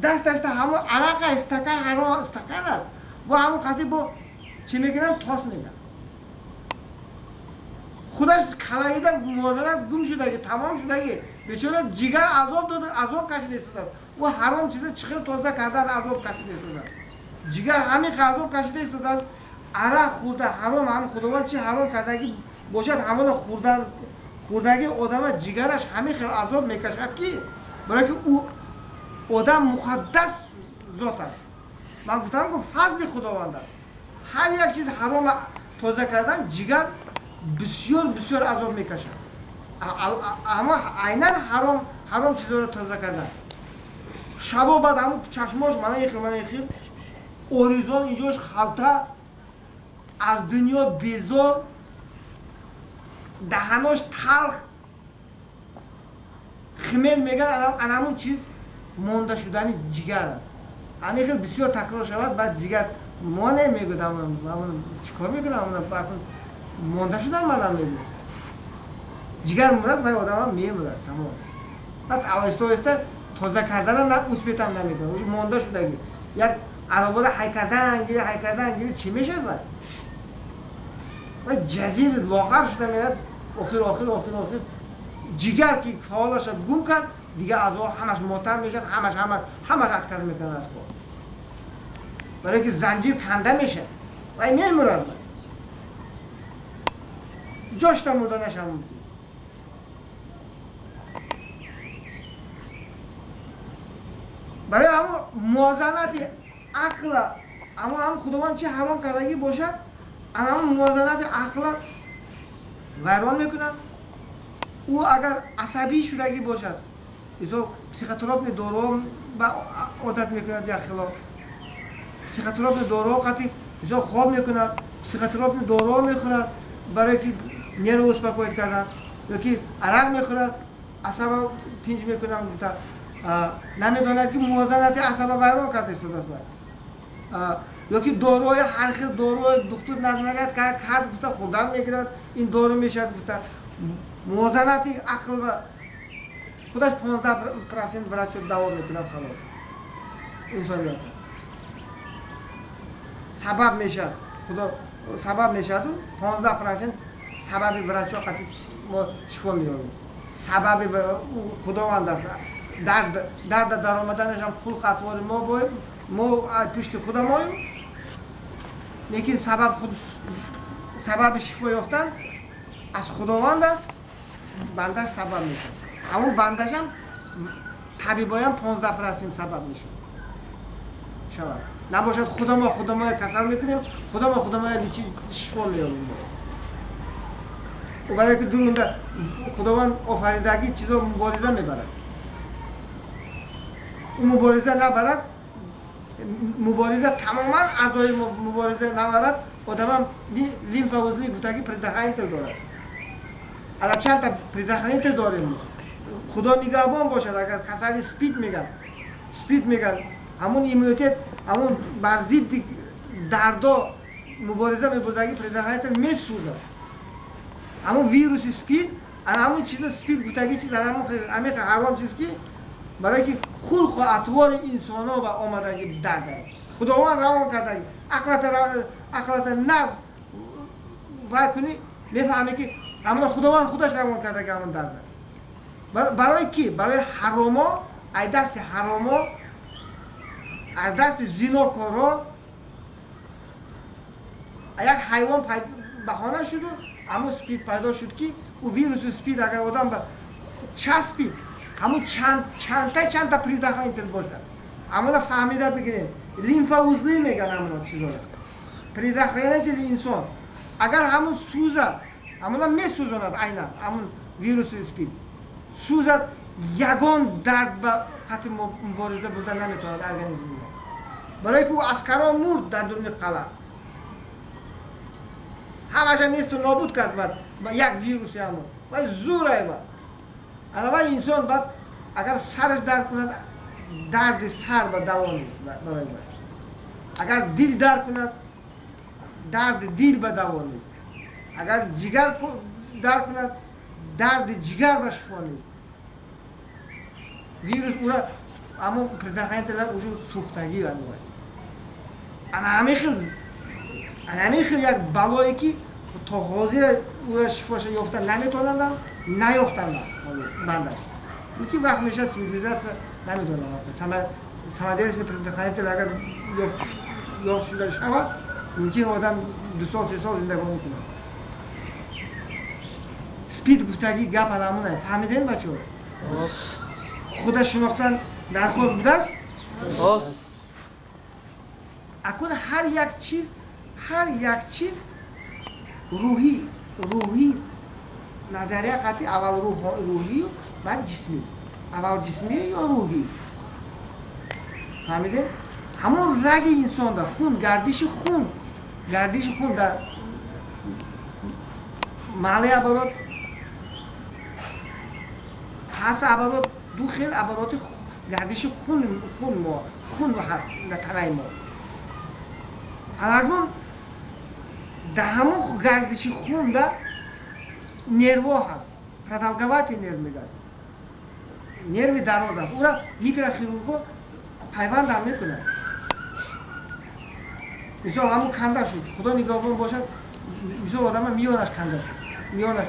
Дасташта ҳамон арақа стакан ҳаром стакан аст. Бо ҳамон қатӣ бо чӣ мекунам тос мегам. Худаш калаида мувозанат гум шудаги, тамом шудаги. Бечора ҷигар азоб дода, азоб кашида истодааст. Ӯ ҳаром чиза чӣ хел тоза кардан азоб кашида истодааст. Ҷигар ҳамин азоб кашида истодааст. Арақ хӯрда ҳаром, ҳам Худованд чӣ ҳаром кардаги бошад, ҳамона хӯрдан хӯрдаги одама ҷигараш ҳамин хел азоб мекашад ки барои ки ӯ одам муқаддас зот аст. Ман гуфтам ки фазли Худованд аст. Ҳар як чиз ҳаром тоза кардан ҷигар бисёр бисёр азоб мекашад. Аммо айнан ҳаром ҳаром чизҳоро тоза кардан. Шабо баъд ҳамон чашмош мана ин хел мана ин хел оризон инҷош халта аз дунё безор даҳанош талх хмел меган анамун чиз монда шудани ҷигар аст. Ҳамин хел бисёр такрор шавад, баъд ҷигар моне мегӯяд, чӣ кор мекунам, монда шудан манам мегӯяд. Ҷигар мурад, вай одамам мемурад, тамом. Баъд оҳиста оҳиста тоза кардана на успетам намекунад, монда шудаги. Як аробара ҳай кардан гири, ҳай кардан гири, чӣ мешавад вай? Вай ҷазир лоғар шуда мерад, охир охир охир охир ҷигар ки фаъолаша гум кард, дигар аъзо ҳамаш мотам мешавад, ҳамаш ҳамаш ҳамаш отказ мекунад аз кор. Барои ки занҷир канда мешавад, вай мемурад. Ҷошта мурданаш ҳам мумкин. Барои ҳамон мувозанати ақла, аммо ҳам Худованд чӣ ҳаром кардагӣ бошад, ана ҳамон мувозанати ақла вайрон мекунад. Ӯ агар асабӣ шудагӣ бошад, исо психотропни доруҳо ба одат мекунад як хилоф. Психотропни доруҳо қатъи исо хоб мекунад, психотропни доруҳо мехӯрад барои ки нерв успокоит кардан, ё ки арақ мехӯрад, асаба тинҷ мекунад, гуфта намедонад ки мувозанати асаба вайрон карда истодааст вай. Ё ки доруҳои ҳар хел доруҳои духтур назарат кард гуфта хӯрдан мегирад, ин дору мешавад гуфта. Мувозанати ақл ва худаш 15% врачо даво мекунад, халос. Инсоният сабаб мешавад, Худо сабаб мешаваду 15% сабаби врачо қатъи мо шифо меёбем. Сабаби Худованд аст. Дарда даромаданашам хулқ атвори мо боем, мо пушти худамоем, лекин сабаб худ сабаби шифо ёфтан аз Худованд аст, бандаш сабаб мешавад. Ҳамон бандашам табибоям 15% сабаб мешавад. Шавад. Набошад худамо худамоя касал мекунем, худамо худамоя лечи шифо меёбем. Ӯ барои ки дурунда Худованд офаридагӣ чизо мубориза мебарад. Ӯ мубориза набарад, мубориза тамоман аъзои мубориза набарад, одамам лимфоузли гуфтагӣ предохранитель дорад. Ала чандта предохранитель дорем. Худо нигаҳбон бошад, агар касали спид меган, спид меган, ҳамон иммунитет, ҳамон бар зидди дардо мубориза мебурдагӣ предохранитель месӯзад. Ҳамон вируси спид, ана ҳамон чизо спид гуфтагӣ чиз, ана ҳамон амиқ ҳаром чиз ки барои ки хулқу атвори инсонҳо ба омадагӣ дард аст. Худованд равон кардагӣ, ақлата нағз вай кунӣ, мефаҳмӣ ки ҳамона Худованд худаш равон кардагӣ ҳамон дард аст. Барои ки? Барои ҳаромо, аз дасти ҳаромо, аз дасти зинокоро як ҳайвон баҳона шуду ҳамон спид пайдо шуд ки ӯ вирусу спид агар одам часпид, ҳамон чандта предохранитель бошад, ҳамона фаҳмида бигирем. Лимфоузли меган ҳамона чизоро. Предохранители инсон агар ҳамон сӯзад, ҳамона месӯзонад айнан ҳамон вирусу спид сӯзад, ягон дард ба қатъи мубориза бурда наметавонад организми мо. Барои ки ӯ аскаро мурд дар дуруни қалъа, ҳамаша несту нобуд кард баъд як вируси ҳамон вай зӯрай бад. Ана вай инсон баъд агар сараш дард кунад, дарди сар ба даво нест барои вай. Агар дил дард кунад, дарди дил ба даво нест. Агар ҷигар дард кунад, дарди ҷигар ба шифо нест. Вирус ура Аммо предохранитель уже сӯхтагӣ. Ана ҳамин хел як балое, ки то ҳозир ӯра шифоша ёфта наметавонандам, наёфтандам бандаш. Ки вақт мешавад, цивилизация намедонам, самодельный предохранитель агар ёфт шуда шавад, мумкин одам 2 сол, 3 сол зиндагонӣ кунад. СПИД гуфтагӣ гап анамуна. Фаҳмидем, бачаҳо? Худа шинохтан дар кор будааст. Акун ҳар як чиз, ҳар як чиз рӯҳӣ назария қатъи аввал рӯҳӣ, баъд ҷисмӣ, аввал ҷисмӣ ё рӯҳӣ. Фаҳмидем? Ҳамон раги инсонда хун, гардиши хун дар малый оборот ҳаст, оборот, ду хел обороти гардиши хун мо, хун ҳаст дар танаи мо. Анакнун дар ҳамон гардиши хунда нерво ҳаст, продолговатый нерв мегӯяд, нерви дароз аст. Ура микрохирурго пайвандам мекунад. Мисол, ҳамун канда шуд, Худо нигаҳбон бошад, мисол, одама миёнаш канда шуд, миёнаш,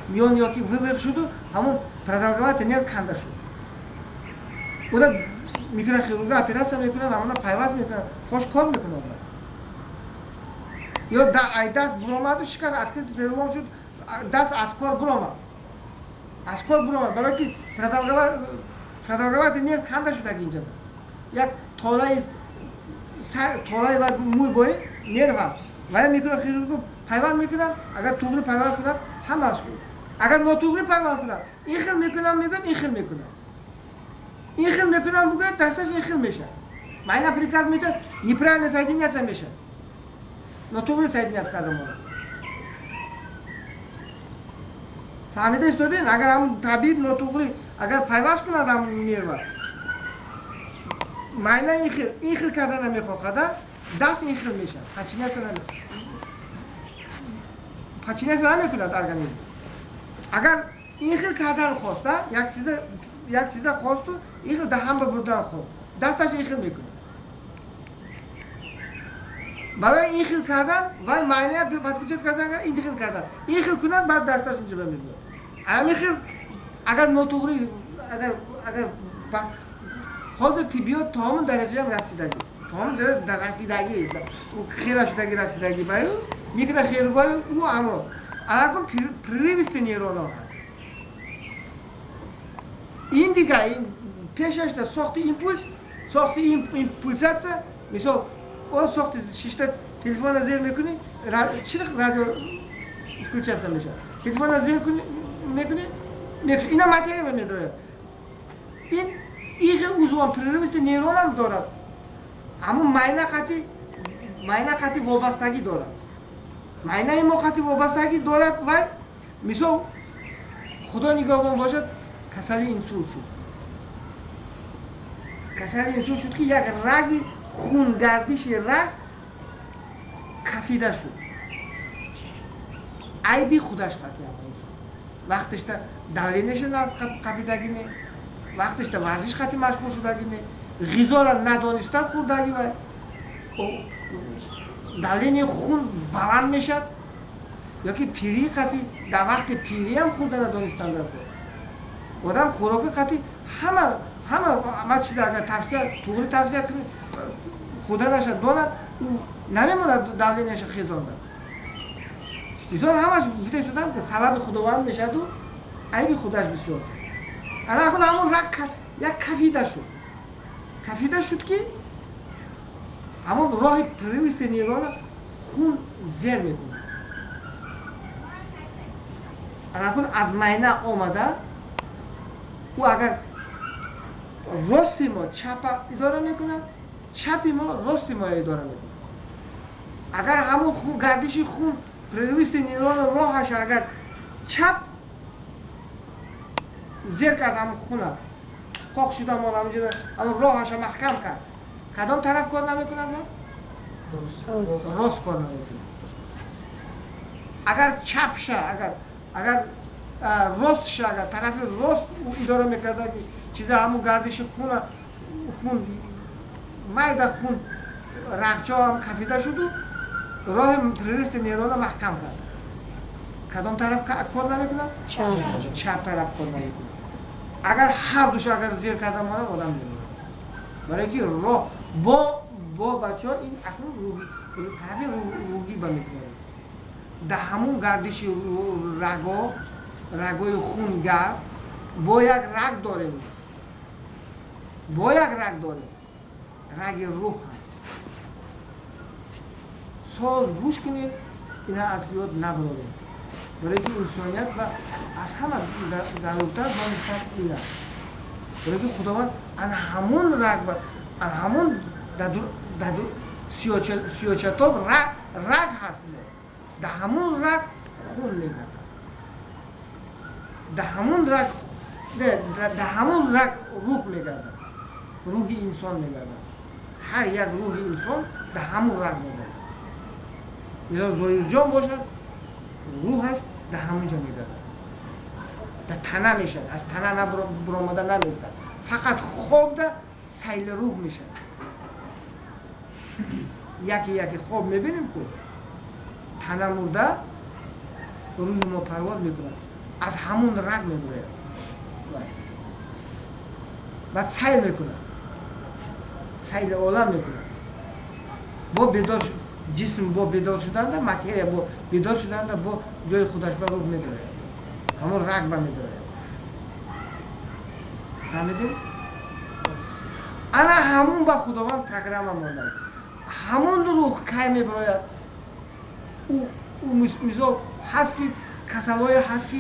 миён ёки вывих шуду, ҳамун продолговатый нерв канда шуд. Ура микрохирурга оператсия мекунад, ҳамона пайваст мекунад, хош кор мекунад. Ё ай даст буромаду шикаст, открытый перелом шуд, даст аз кор буромад, аз кор буромад, барое ки продолговатый нерв канда шуд. Инҷа як толаи ва мӯй бои нерв аст ва микрохирург пайванд мекунад. Агар туғри пайванд кунад, ҳамаш, агар нотуғри пайванд кунад, ин хел мекунам мегӯяд, ин хел мекунад, ин хел мекунам бигӯяд, дасташ ин хел мешавад. Майна приказ метавад, неправильно соединяться мешавад, нотуғри соединять карда монад. Фаҳмида истодем? Агар ҳамн табиб нотуғри агар пайваст кунад ҳамн нерва, майна ин хел карда намехоҳада, даст ин хел мешавад, подчиняться намекунад организм. Агар ин хел кардан хоста, як чиза хосту, ин хел даҳан ба бурдан хост, дасташ ин хел мекунад. Барои ин хел кардан вай майная подключать кардан, ин хел кардан, ин хел кунад, баъд дасташ инҷа мебиёд. Ҳамин хел агар нотуғри агар ҳозир тиббиёт то ҳамон дараҷаам расидагӣ, то ҳамон расидагӣ, хела шудагӣ, расидагӣ баю микрохирургои ӯ. Аммо анакун прерывистый нейронҳо ҳаст. Ин дига пешашда сохти импульс, сохти импульсация. Мисол, он сохти шишта телефона зер мекунӣ, чӣ радио включаться мешавад. Телефона зер мекунӣ, ина материя медорад. Ин ихел узвон прерывистый нейронам дорад, ҳамун майна қати вобастагӣ дорад, майнаи мо қати вобастагӣ дорад. Вай, мисол, Худо нигаҳбон бошад, касали инсулт шуд, касали инсулт шуд, ки як раги хунгардиши раг кафида шуд. Айби худаш қати, вақташта давление ша қапидагӣ не, вақташта варзиш қати машғул шудагӣ не, ғизоро надонистан хӯрдагӣ. Вай давление хун баланд мешавад. Ёки пирии қати, дар вақти пириам хӯрда надонистан дар кор. Одам хӯроки қати ҳама чиз агар тавсия, туғри тавсия хӯрданаша донад, ӯ намемонад давление ша хезонда. Мисол, ҳамаш гуфта истодам, сабаби Худованд мешаваду айби худаш бисёр. Ана акун ҳамон раг як кафида шуд, кафида шуд, ки ҳамон роҳи прерывистый нейрона хун зер мекунад. Анакун аз майна омада, ӯ агар рости мо чапа идора мекунад, чапи мо рости мо идора мекунад. Агар ҳамон гардиши хун, прерывистый нейрона, роҳаш агар чап зер кард, ҳамон хуна қоқ шуда мон, ҳамонҷо ҳамон роҳаша маҳкам кард, кадом тараф кор намекунад? Рост кор намекунад. Агар чапша, агар ростша, агар тарафи рост идора мекарда, ки чиза ҳамун гардиши хуна хун майда хун рагчо ҳам кафида шуду роҳи прирости нейрона маҳкам кард. Кадом тараф кор намекунад? Чап тараф кор намекунад. Агар ҳар душ агар зер карда монад, одам мемонад. Барои ки роҳ бо бачаҳо ин акнун тарафи рӯҳӣ ба мекунад. Дар ҳамун гардиши раго, рагои хунгард бо як раг дорем. Бо як раг дорем. Раги рӯҳ ҳаст. Соз гӯш кунед, ина аз ёд набарорем. Барои ки инсоният ва аз ҳама заруртар донистан ин аст. Барои ки Худованд ана ҳамун раг ва ана ҳамун сиёчатоб раг ҳаст. Дар ҳамун раг хун мегардад. Дар ҳамун раг дар ҳамун раг рӯҳ мегардад. Рӯҳи инсон мегардад. Ҳар як рӯҳи инсон дар ҳамун раг мегардад. Мисол Зоирҷон бошад, рӯҳаш дар ҳамун ҷо мегардад. Дар тана мешавад, аз тана баромада намеистад. Фақат хобда сайли рӯҳ мешавад. Яке яке хоб мебинем ку тана мурда рӯҳи мо парвоз мекунад. Аз ҳамун раг мебурояд. Баъд сайр мекунад. Сайли олам мекунад. Бо бедор ҷисм бо бедор шуданда, материя бо бедор шуданда бо ҷои худаш ба рӯҳ медарояд. Ҳамун раг ба медарояд. Фаҳмидем? Ана ҳамун ба Худованд программа мондааст. Ҳамун рӯҳ кай мебарояд? Ӯ мисол ҳаст ки касалое ҳаст ки